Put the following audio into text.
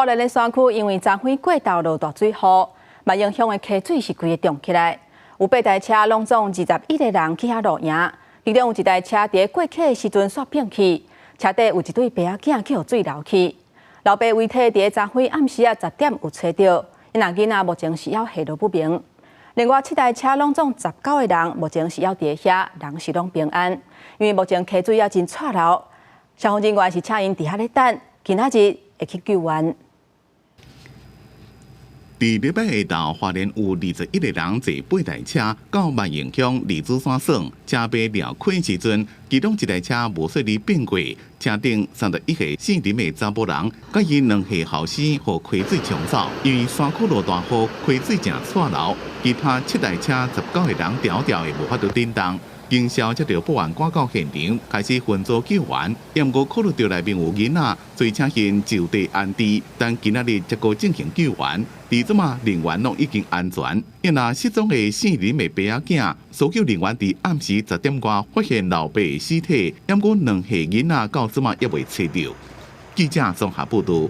花蓮的山區因為昨昏過晝落大水雨，萬榮鄉的溪水是規个漲起來，有八台車攏總21個人去遐露營，其中有一台車佇過溪的時陣煞變去，車底有一對爸仔囝去予水流去，老爸遺體佇昨昏暗時仔10點有揣著，𪜶囝仔目前是猶下落不明。另外七台車攏總19個人，目前是猶佇遐，人是攏平安，因為目前溪水猶真掣流，消防人員是請𪜶佇遐咧等，今仔日會去救援。佇禮拜下晝，花蓮有21個人坐八台車到萬榮鄉酈子山耍，車欲掠溪時陣，其中一台車無細膩變過，車頂31歲姓林的查埔人，佮伊2歲後生予溪水沖走。因為山區落大雨，溪水誠掣流，其他七台車19個人牢牢的無法度振動。警消接著報案趕到現場，開始分組救援。毋過考慮著內面有囡仔，所以請𪜶就地安置。但今仔日才閣進行救援，佇這馬人員攏已經安全。若失蹤的姓林的爸仔囝，搜救人員佇暗時10點外發現老爸的屍體，毋過兩歲囡仔到這馬猶未揣著。記者綜合報導。